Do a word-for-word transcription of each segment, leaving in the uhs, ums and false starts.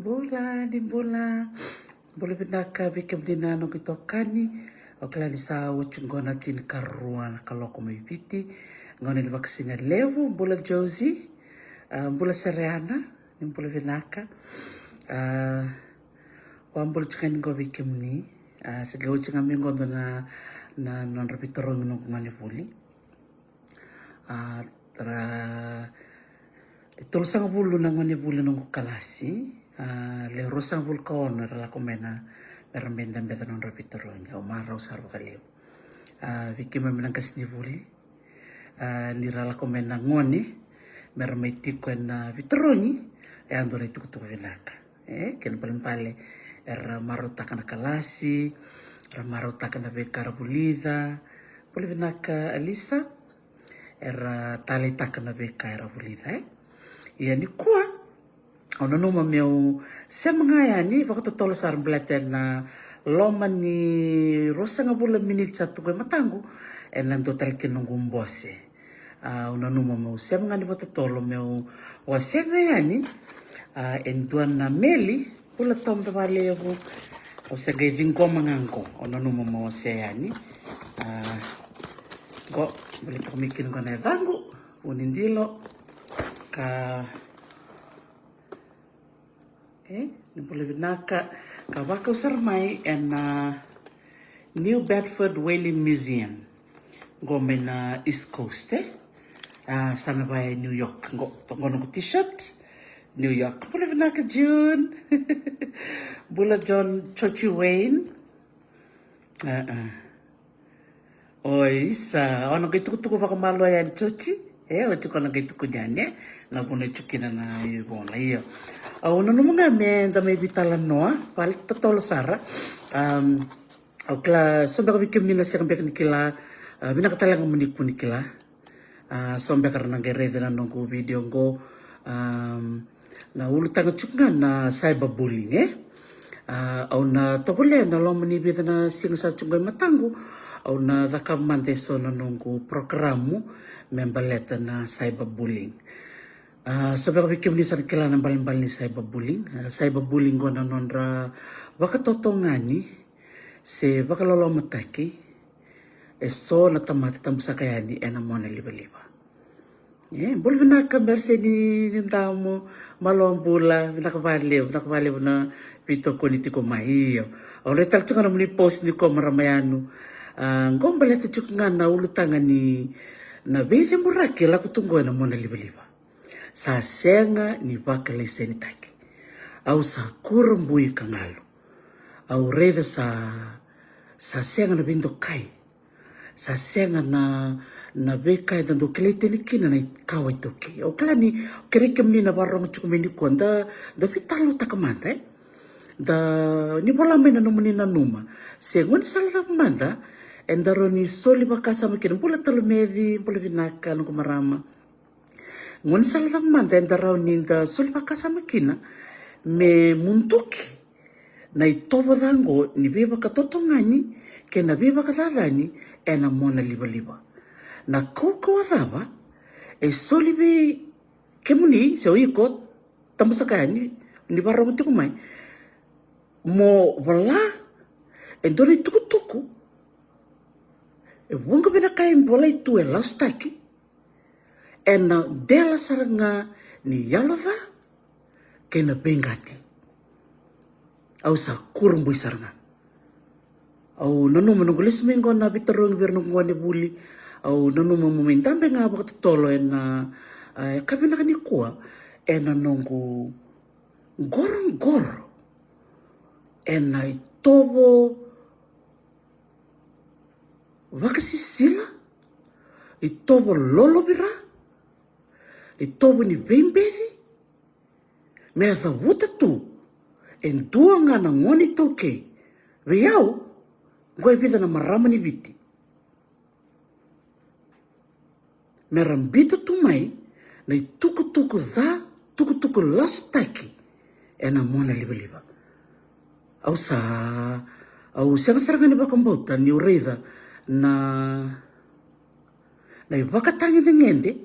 Bula, ni bula. Bula vinaka vei kemuni na noqu itokani. Au kila ni sa oti qo na tinikarua na kaloko mai Viti. Gauna ni vakasigalevu. Bula Josie. Ah, bula Sereana. Ni bula vinaka. Ah, vakabula tiko yani qo vei kemuni. Ah, se qai oti ga mai qo dua na, na nodra veitarogi noqu gonevuli. Ah, ra, e tolusagavulu na gonevuli noqu kalasi. Ah, le ruasagavulu ka ono era lako mai na, mera mai dabeca nodra veitarogi. Au marau sara vakalevu. Ah, vei keimami na qasenivuli. Ah, ni ra lako mai na gone, mera mai tiko ena veitarogi, e a dua na itukutuku vinaka. E, kena ibalebale, era marautaka na kalasi, era marautaka na veika era vulica. Bula vinaka Alisa, era taleitaka na veika era vulica, e. Ia nikua, au nanuma meu sema ga yani vakatotolo sara baleta ena loma ni ruasagavulu na miniti sa tu qo e mataqu, ena dua tale kina noqu bose. Ah, au nanuma meu sema ga ni vakatotolo meu wasea ga yani. Ah, e dua na meli, bula Tobe vakalevu. Au se qai ciqoma ga qo, au nanuma meu wasea yani. Ah, qo, baleta qo mai kina qo na yacaqu, Vunidilo. Ka E, ni bula vinaka, ka vakau sara mai ena New Bedford Whaling Museum. Qo mai na East Coast, e? Ah, sa na vaya e New York. Qo, qo noqu t-shirt. New York. Bula vinaka June. Bula John Chochi Wayne. Ah, ah. Oi, sa, o na qai tukutuku vakamalua yani Chochi. E, oti ko na qai tukuni yani, e. Na vuna e tu kina na ivola, io. Au nanuma ga meda mai veitalanoa, vale totolo sara. Am, au kila, so beka vei kemuni na sega beka ni kila, ah, vinaka tale ga mo ni kua ni kila. Ah, so beka ra na qai raica na noqu video qo. Am, na ulutaga tiko ga na cyberbullying, e? Ah, au na tovolea ena loma ni vica na siga sa tu qo e mataqu, au na cakava mada eso na noqu porokaramu me baleta na cyberbullying. Ah, so beka vei kemuni sa na kila na ibalebale ni cyberbullying. Ah, cyberbullying qo na nodra vakatotogani se vakalolomataki eso na tamata tabusaka yani ena mona livaliva. E, bula vinaka Mercy ni, ni damu, malo bula, vinaka vakalevu, vinaka vakalevu na veitokoni tiko mai, io. Au rai tale tiko ga nomuni post ni ko marama yanu. Ah, qo baleta tiko ga na ulutaga ni na veiceburaki e lako tu qo ena mona livaliva. Sa sega ni vakalaisenitaki. Au sa kurabui ka galu. Au raica sa, sa sega na veidokai. Sa sega na, na veika eda dau kilai tani kina na ikawa iTaukei. Au kila ni kerei kemuni na vakarorogo tiko mai nikua, da, da veitalanoataka mada, e? Da, ni vola mai na nomuni nanuma. Se gaunisala cava mada eda rawa ni soli vakasama kina. Bula Talumeci, bula vinaka noqu marama. Gaunisala cava mada eda rawa ni da soli vakasama kina me muduki na itovo ca qo ni veivakatotogani kei na veivakacacani ena mona livaliva. Na kaukauwa cava e soli vei kemuni se o iko tabusaka yani ni vakarorogo tiko mai, mo vola e dua na itukutuku e vuqa vei na ka e volai tu e lasutaki, ena dela sara ga ni yalo ca kei na veiqati. Au sa kurabui sara ga. Au nanuma noqu lesu mai qo na veitarogi vei ira noqu gonevuli. Au nanuma mo mai dabe ga vakatotolo ena, ah, ka vinaka nikua ena noqu qoroqoro ena itovo vakasisila, itovo lolovira, itovo ni veibeci, me cavuta tu e dua ga na gone iTaukei vei au, qo e vica na marama ni Viti. Me ra biuta tu mai na itukutuku ca, tukutuku lasutaki ena mona livaliva. Au sa, au sega sara ga ni vakabauta niu raica na, na ivakatagedegede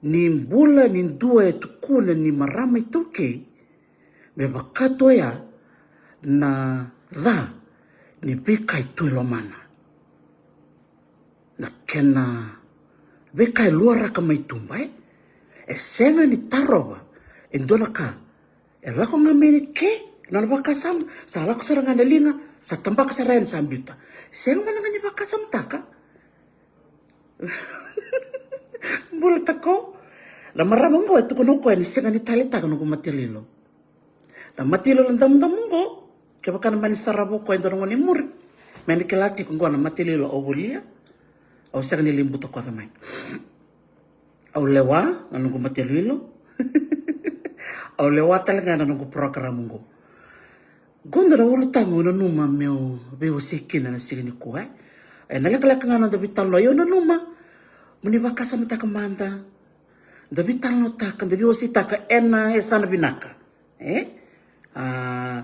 ni bula ni dua e tukuna ni marama iTaukei Me vaka tu oya na ca ni veika e tu e lomana. Na kena veika e luaraka mai tuba, e? E sega ni tarova e dua na ka. E lako ga mai na ke, nona vakasama, sa lako sara ga na liga, sa tabaka sara yani sa biuta. Sega mada ga ni vakasamataka. Bula tako. Na marama oqo e tukuna o koya ni sega ni taleitaka noqu mate lilo. Na mate lilo damudamu oqo, kevaka na mani sarava o koya e dua na gauna i muri, me na kila tiko oqo na mate lilo au volia. Au sega ni lai butakoca mai. Au lewa na noqu mate lilo. Au lewa tale ga na noqu program oqo. Qo dua na ulutaga au nanuma meu veiwasei kina na siga nikua, e? E na lekaleka ga na noda veitalanoa, ia au nanuma mo ni vakasamataka mada, da veitalanoataka, da veiwaseitaka ena yasana vinaka, e? A,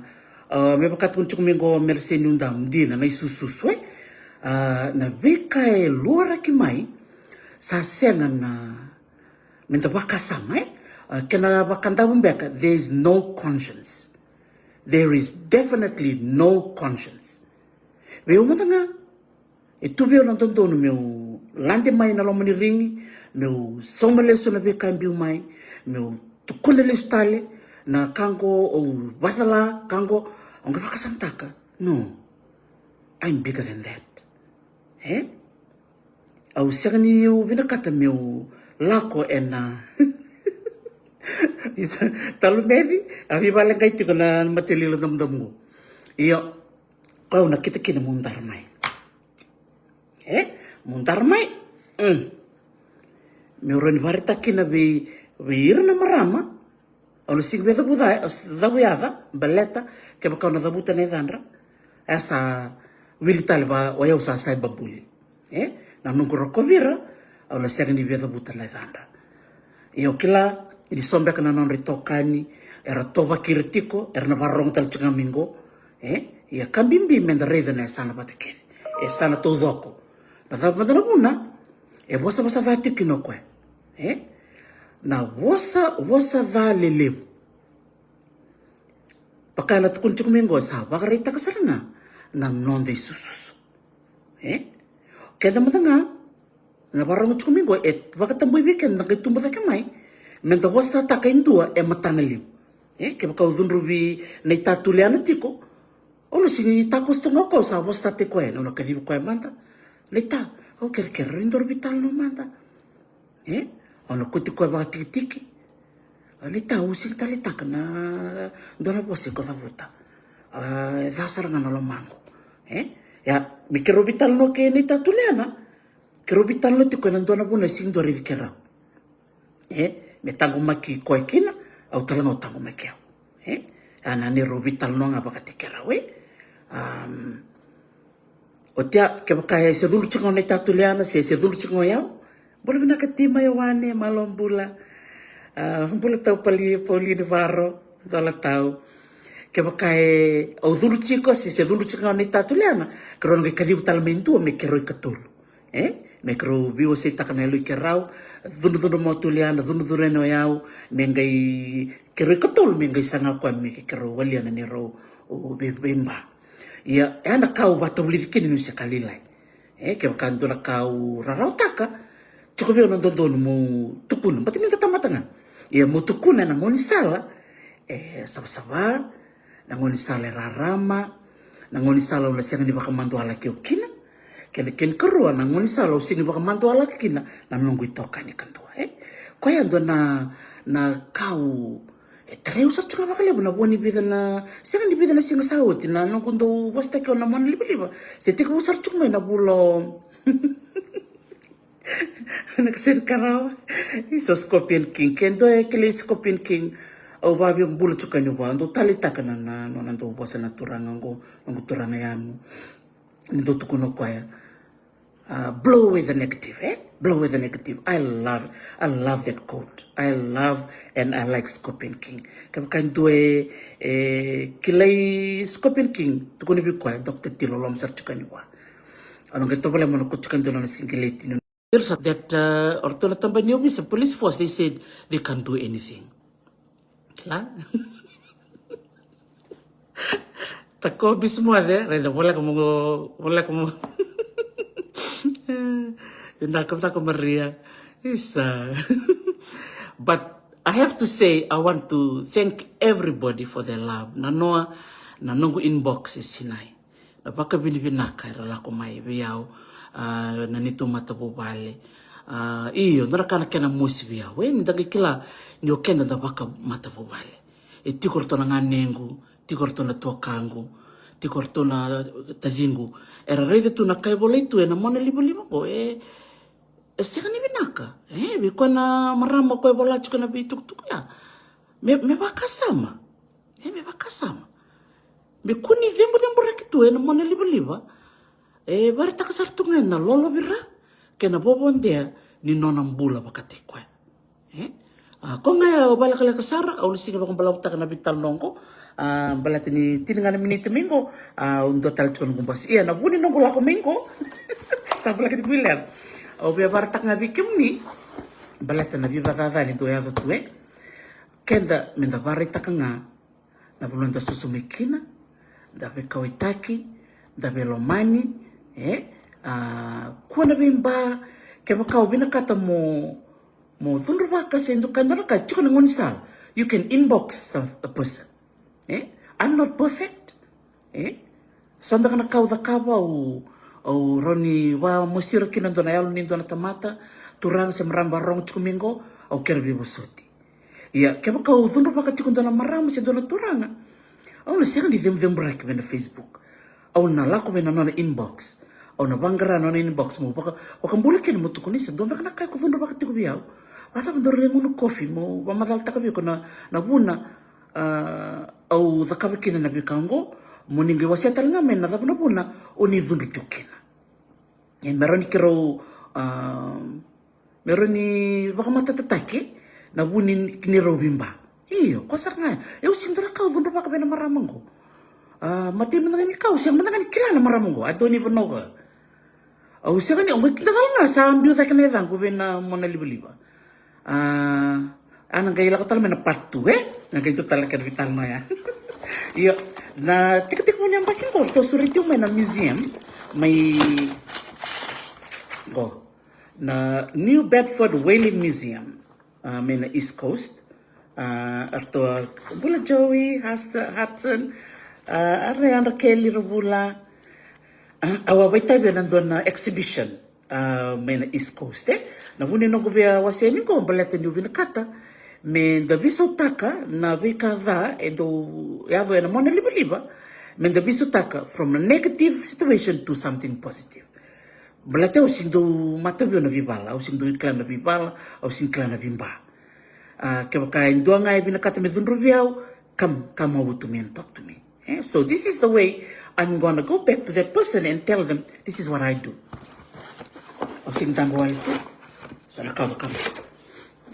a, me vaka tukuni tiko mai qo Meliseni Udamu, dina na isususu, e? A, na veika e luaraki mai sa sega na me da vakasama, e? A, kena vakadavu beka, there is no conscience. There is definitely no conscience. Vei au mada ga, e tu vei au na dodonu meu lade mai na loma ni rigi, meu sauma lesu na veika e biu mai, meu tukuna lesu tale na ka qo au vacala, ka qo au qai vakasamataka. No, I'm bigger than that. E? Au sega ni au vinakata meu lako ena isa, talumeci, a veivaleqai tiko na mate lilo damudamu qo. Io, koya au nakita kina meu dara mai. E? Meu dara mai. Mm. Meu rawa ni vakaraitaka kina vei, vei ira na marama. Au na sigi vei cavu ca, cavu yaca, baleta kevaka au na cavuta na yacadra, e sa wili tale va o yau sa sai babuli. E? Na noqu rokovi ira, au na sega ni via cavuta na yacadra. Ia au kila ni so beka na nodra itokani era tovaki ira tiko, era na vakarorogo tale tiko ga mai qo. E? Ia ka bibi me da raica na yasana vata kece, e yasana taucoko. Na cava mada na vuna e vosavosa ca tiko kina o koya? E? Na vosa, vosa ca lelevu. Vaka na tukuni tiko mai qo, sa vakaraitaka sara ga na noda isususu. E? Keda mada ga na vakarorogo tiko mai qo, e vakatabui vei keda da qai tubu cake mai me da vosatataka e dua e matana liu. E? Kevaka au cudruvi na itatuleana tiko, au na sigi takoso tu ga o koya au sa vosatata koya, au na kacivi koya mada. Na ita, au kerekere, rawa ni daru veitalanoa mada. E? Au na kuti koya vakatikitiki. Au na ita, au sigi taleitaka na dua na vosa iko cavuta. A, e ca sara ga na lomaqu. E? Ia, me keirau veitalanoa kei na itatuleana, keirau veitalanoa tiko ena dua na vuna e sigi dua raici keirau. E? Me taqomaki koya kina, au tale ga au taqomaki au. E? A, na neirau veitalanoa ga vakataki keirau, e? Am, Oti ya, kevaka e se cudru tiko ga na itatuleana, se se cudru tiko ga o yau. Bula vinaka Tima Ioane, malo bula. A, bula tau Pali, Paulini Varo, dola tau. Kevaka e au cudru tiko, se se cudru tiko ga na itatuleana, keirau na qai kaciva tale mai dua me keirau ikatolu. E? Me keirau veiwaseitaka na yaloi keirau, cudrucudru mai o tuleana, cudrucudru yani o yau, me qai keirau ikatolu, me qai saga koya me keirau walia na neirau veiveiba. Ia, e na ka au vakatavulici kina niu se ka lailai. E, kevaka dua na ka au rarawataka, tiko vei au na dodonu meu tukuna. Baleta ni da tamata ga. Ia, meu tukuna ena gaunisala e savasava, na gaunisala e rarama, na gaunisala au na sega ni vakamadualaki au kina. Kei na kena ikarua, na gaunisala au sega ni vakamadualaki kina na noqu itokani kadua, e? Koya dua na, na ka au E tarai au sara tiko ga vakalevu na vua ni vica na, sega ni vica na siga sa oti na noqu dau vosataki au na mona livaliva. Se tekivu sara tiko mai na vula o na ka sega ni karawa. Isa Scorpion King, ke dua e kilai Scorpion King, au vavia bula tiko yani vua, au dau taleitaka na, na nona dau vosa na turaga oqo, noqu turaga yanu. Ni dau tukuna o koya. Uh, blow away the negative, eh? Blow away the negative. I love, I love that quote. I love and I like Scorpion King. Kevaka e dua e kilai Scorpion King, tukuna vei koya, Doctor Tilo, loloma sara tiko yani vua. Au na qai tovolea mo na kauta tiko e dua na nona sigileti. That, uh, o ratou na tabana ni ovisa, police force, they said they can't do anything. Kila? Tako bismoce, raica voleka mo, voleka mo. Vinaka, vinaka Maria. Isa. But I have to say, I want to thank everybody for their love. Na noa, na noqu inbox e sinai. Na vakavinavinaka era lako mai vei au, ah, na neitou matavuvale. Ah, io, dua na ka na kena mosi vei au. E, ni da qai kila ni o keda da vakamatavuvale. E tiko ratou na ganequ, tiko ratou na tuakaqu, tiko ratou na taciqu. Era raica tu na ka e volai tu ena monalivaliva qo, e, e sega ni vinaka. E, vei koya na marama koya e vola tiko na veitukutuku ya. Me, me vakasama. E, me vakasama. Me kua ni cebuceburaki tu ena monalivaliva. E, vakaraitaka sara tu ga ena lolovira kei na vovodea ni nona bula vakataki koya. E? A, ko ga au vakalekaleka sara, au na sega ni vakabalavutaka na veitalanoa qo. A, baleta ni tini ga na miniti mai qo, a, au dua tale tiko na noqu basi. Ia, na vu ni noqu lako mai qo. Sa voleka tiko i lera. Au via vakaraitaka ga vei kemuni. Baleta na veivakacacani dau yaco tu, e. Keda, me da vakaraitaka ga na vanua da susu mai kina, da veikauwaitaki, da veilomani, e? A, kua na veiba, kevaka o vinakata mo, mo cudruvaka se dua ka, dua na ka, tiko na gaunisala. You can inbox some, a person. E? I'm not perfect. E? So beka na ka au cakava, au, au rawa ni vakamosira kina dua na yalo ni dua na tamata, turaga se marama vakarorogo tiko mai qo, au kere veivosoti. Ia, kevaka au cudruvaka tiko dua na marama se dua na turaga, au na sega ni cebuceburaki vei na Facebook. Au na lako vei na nona inbox. Au na vaqara na nona inbox, mo vaka, vakabula kina mo tukuna, isa, dua beka na ka ko cudruvaka tiko vei au. Vakacava dou rawa ni gunu kofi mo vakamacalataka vei iko na, na vuna, a, au cakava kina na veika qo, mo ni qai wasea tale ga mai na cava na vuna o ni cudru tiko kina. E, me rawa ni keirau, a, me rawa ni vakamatatataki na vu ni, ni rau veiba. Io, ko sara ga. E, au sega ni dua na ka au cudruvaka vei na marama qo. A, matai mada ga ni ka, au sega mada ga ni kila na marama qo. I don't even know her. Au sega ni, au qai kidacala ga sa biu cake na yacaqu vei na monalivaliva. A, a na qai lako tale mai na part two, e? Na qai dua tale kena veitalanoa ya. Io, na tikotiko ni yabaki qo, ratou sureti au mai na museum, mai qo, na New Bedford Whaling Museum, a, mai na East Coast. A, ratou a, bula Joey, Hasta-, Hudson, a, a re yadra Kelly ra bula. A, au a vakaitavi ena dua na exhibition, a, mai na East Coast, e? Na vu ni noqu via wasea ni qo, baleta niu vinakata me da veisautaka na veika ca e dau yaco ena monalivaliva, me da veisautaka from a negative situation to something positive. Baleta au sega ni dau mataveiwau na veivala, au sega ni dau kila na veivala, au sega ni kila na veiba. A, kevaka e dua ga e vinakata me cudruvi au, come, come over to me and talk to me. E, so this is the way I'm gonna go back to that person and tell them, this is what I do. Au sega ni dabe wale tu. So na cava, cava.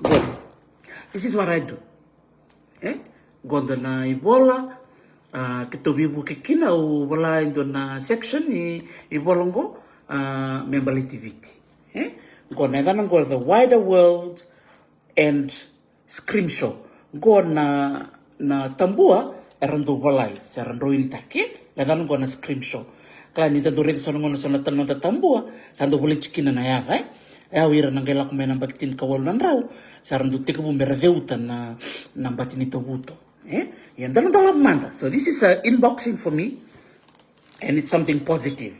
Good. This is what I do. E? Qo dua na ivola, a, keitou veivuke kina, au vola e dua na section ni ivola qo, a, me baleti Viti. E? Qo na yacana qo The Wider World and Scrimshaw. Qo na, na tabua era dau volai se ra drawinitaki. Na yacana qo na Scrimshaw. Kila ni da dau raica so na gauna so na ta-, noda tabua sa dau volai tiko kina na yaca, e. E, au ira na qai lako mai na bati tinikawalu na drau, sa ra dau tekivu me ra ceuta na, na bati ni tavuto, e. Ia da na dau lako mada. So this is a unboxing for me. And it's something positive.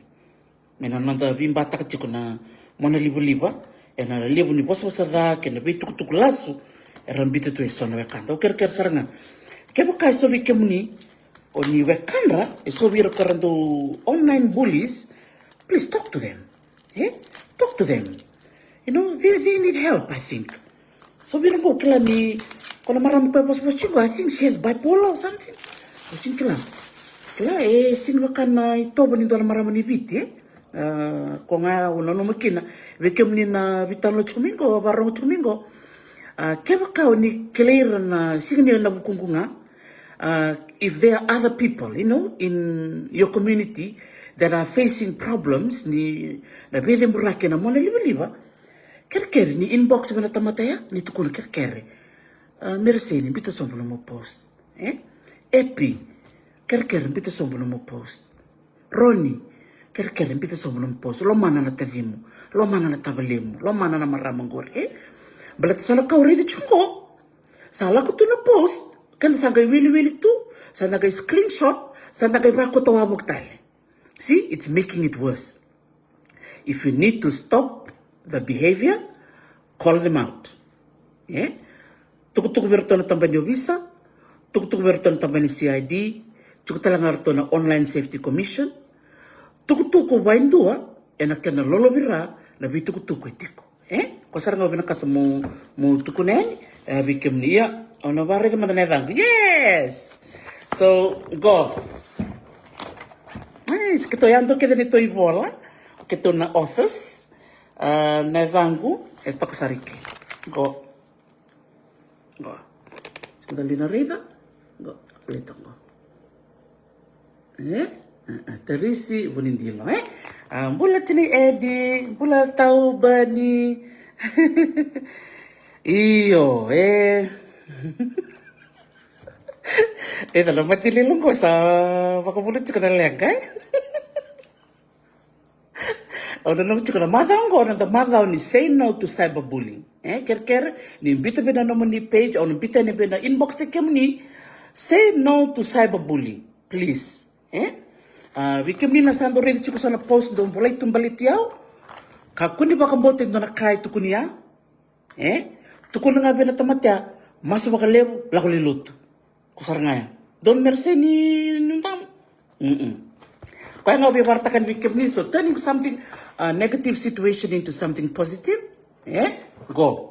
Me na noda veibataka tiko na monalivaliva ena levu ni vosavosa ca kei na veitukutuku lasu era biuta tu e so na wekada. Au kerekere sara ga, kevaka e so vei kemuni o ni wekadra, e so vei ira ko era dau online bullies, please talk to them. E? Talk to them. You know, they, they need help, I think. So vei ira qo, kila ni ko na marama koya vosavosa tiko, I think she has bipolar or something. Au sega ni kila. Kila, e sega ni vaka na itovo ni dua na marama ni Viti, e? A, ko ga au nanuma kina, vei kemuni na veitalanoa tiko mai qo, vakarorogo tiko mai qo. A, kevaka o ni kilai ira na, sega ni na vukuqu ga, a, if there are other people, you know, in your community that are facing problems, ni na veiceburaki ena monalivaliva, kerekere ni inbox vei na tamata ya, ni tukuna, kerekere, a, Mereseini, biuta sobu na nomu post. E? Epi, Kerekere, biuta sobu nomu post. Roni, kerekere, biuta sobu nomu post. Lomana na tacimu, lomana na tavalemu, lomana na marama qori, e? Baleta so na ka au raica tiko qo, sa lako tu na post, keda sa qai wiliwili tu, sa da qai screenshot, sa da qai vakauta wavoki tale. See, it's making it worse. If you need to stop the behavior, call them out. E? Tukutuku vei iratou na tabana ni ovisa, tukutuku vei iratou na tabana ni C I D, tuku tale ga iratou na Online Safety Commission, tukutuku vua e dua ena kena lolovira na veitukutuku e tiko. E? Ko sara ga au vinakata mo, mo tukuna yani, e, vei kemuni. Ia, au na vakaraica mada na yacaqu. Yes! So, qo. E, keitou yadua kece ni tou ivola, keitou na authors, a, na yacaqu e toka sara i ke. Qo. Qo. Sa da li na raica? Qo. Leta qo. E? A, a, Tarisi Vunidilo, e? A, bula Tinai Edi, bula Taubani. Io, e. E, da na matililo qo sa vakavuna tiko na leqa, e? Au nanuma tiko na macawa oqo, na noda macawa ni say no to cyberbullying. E, kerekere, ni biuta vei na nomuni page, au na biuta yani vei na inbox tiko kemuni. Say no to cyberbullying, please. E? A, vei kemuni na sa dau raica tiko so na post dau volai tu baleti au. Kakua ni vakabauta e dua na ka e tukuni ya. E? Tukuna ga vei na tamata ya, masu vakalevu, lako lai lotu. Ko sara ga ya. Donu me ra sega ni nudamu. Mm-mm. Koya ga au via vakaraitaka yani vei kemuni, so turning something, uh, negative situation into something positive. E? Qo.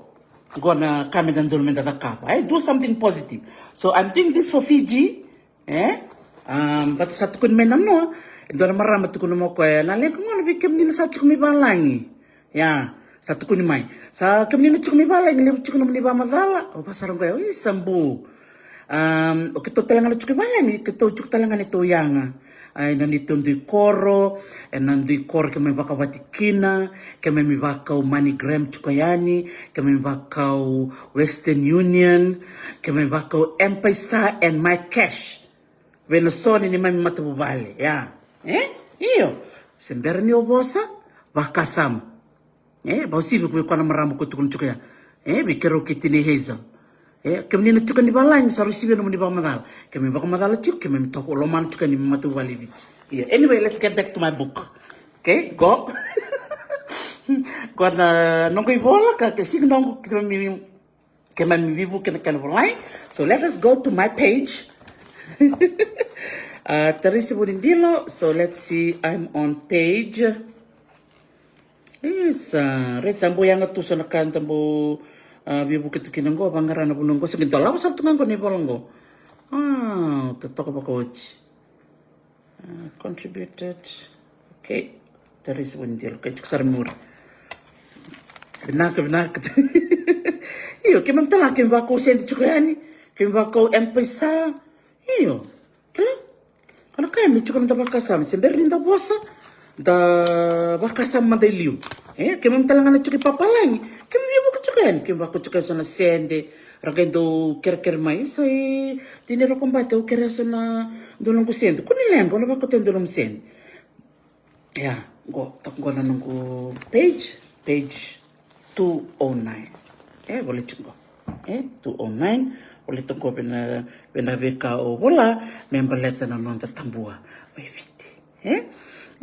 Qo na ka meda donu meda cakava. E? Do something positive. So I'm doing this for Fiji. E? Um, but sa tukuni mai na noa, e dua na marama tukuna mai o koya, na leqa gona vei kemuni na sa tiko mai valagi. Ia, sa tukuni mai. Sa kemuni na tiko mai valagi, levu tiko nomuni vakamacala. Au vakasara qo ya, oi sa bu. Um, o keitou tale ga na tiko i valagi, keitou tiko tale ga na neitou yaga. Ai, na neitou dui koro, e na dui koro keimami vakawati kina, keimami vakau MoneyGram tiko yani, keimami vakau Western Union, keimami vakau M-PAiSA and MyCash. Vei na so ni neimami matavuvale, ya. E? Io. Se bera ni o vosa, vakasama. E, vakauasivi vei koya na marama ko tukuna tiko ya. E, vei keirau kei Tinai Hazel. E, kemuni na tiko ni valagi, sa rau sivia nomuni vakamacala. Keimami vakamacala tiko, keimami toka lomana tiko ni matavuvale i Viti. Io. Anyway, let's get back to my book. Okay, qo. Qo na noqu ivola, ka ke sigi noqu keimami Keimami vivu kena kena volai. So let us go to my page. Uh, Tarisi Vunidilo. So let's see, I'm on page. Yes, uh, right, sa bau yaga tu so na ka da bau, uh, vivuke tu kina qo, vaqara na vanua qo, sa qai dolava sara tu ga qo na ivola qo. Ah, totoka vakaoti. Uh, contributed. Okay. Tarisi Vunidilo. Kai tiko sara muri. Vinaka, vinaka. Io, keimami tala, keimami vakau sede tiko yani. Keimami vakau M-PAiSA. Io. Kila? Ko na ka me tiko na da vakasama. Se bera ni da vosa, da vakasama mada i liu. E, keimami tala ga na tiko i papalagi. Keimami vivuke tiko yani. Keimami vakau tiko yani so na sede. Ra qai dau kerekere mai, sa i Tini Rokobati, au kerea so na dua noqu sede. Kua ni leqa, au na vakauta e dua nomu sede. Ia, qo, toka qo na noqu page, page two oh nine. E, volai tiko qo. E, two oh nine, volai tiko qo vei na, vei na veika au vola, me baleta na noda tabua mai Viti. E?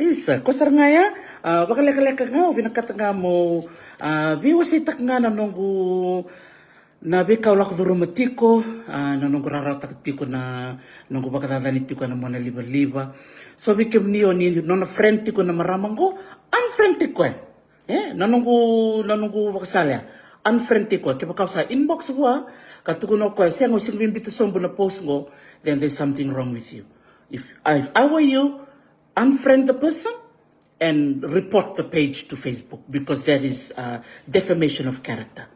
Isa, ko sara ga ya, a, vakalekaleka ga, au vinakata ga mo, a, veiwaseitaka ga na noqu, na veika au lako curuma tiko, a, na noqu rarawataka tiko na noqu vakacacani tiko ena mona livaliva. So vei kemuni o ni nona friend tiko na marama qo, unfriend tiko e. E, na noqu, na noqu vakasala ya. Unfriend tiko e. Kevaka o sa inbox vua, ka tukuna o koya, sega, au sega ni via biuta sobu na post qo, then there's something wrong with you. If, if I were you, unfriend the person and report the page to Facebook because that is, uh, defamation of character.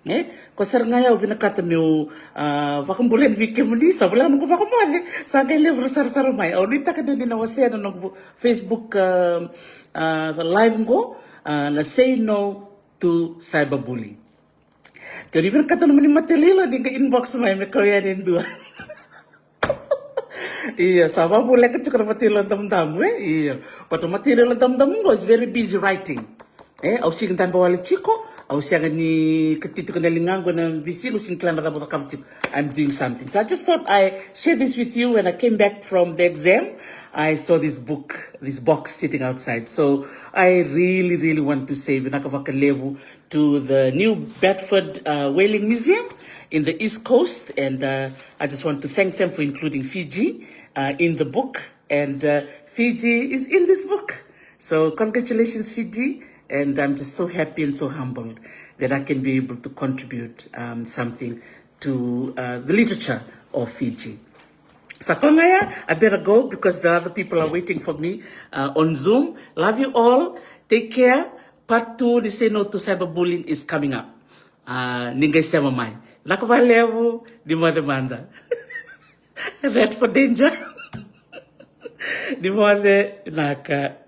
E? Ko sara ga ya au vinakata meu, uh, vakabula yani vei kemuni, sa voleka noqu vakamoce, sa qai levu ra sarasara mai. Au nuitaka ni na wasea na noqu Facebook, uh, uh, live qo, uh, na say no to cyberbullying. Ke o ni vinakata nomuni matalilo, ni qai inbox mai me kau yani e dua. Ia, sa vavoleka tiko na matailoa damudamu, e? Ia. But o matailoa damudamu qo is very busy writing. E, au sega ni dabe wale tiko, au sega ni kati tiko na ligaqu ena bisi, au sega ni kila na cava au cakava tiko. I'm doing something. So I just thought I share this with you. When I came back from the exam, I saw this book, this box sitting outside. So I really, really want to say vinaka vakalevu to the New Bedford uh, Whaling Museum in the East Coast, and uh, I just want to thank them for including Fiji uh, in the book, and uh, Fiji is in this book. So congratulations, Fiji, and I'm just so happy and so humbled that I can be able to contribute um, something to uh, the literature of Fiji. Sa koya ga ya, I better go because the other people are waiting for me uh, on Zoom. Love you all. Take care. Part two ni Say No to Cyberbullying is coming up. Uh, ni qai sema mai. Vinaka vakalevu, ni moce mada. That for danger. Ni moce, vinaka.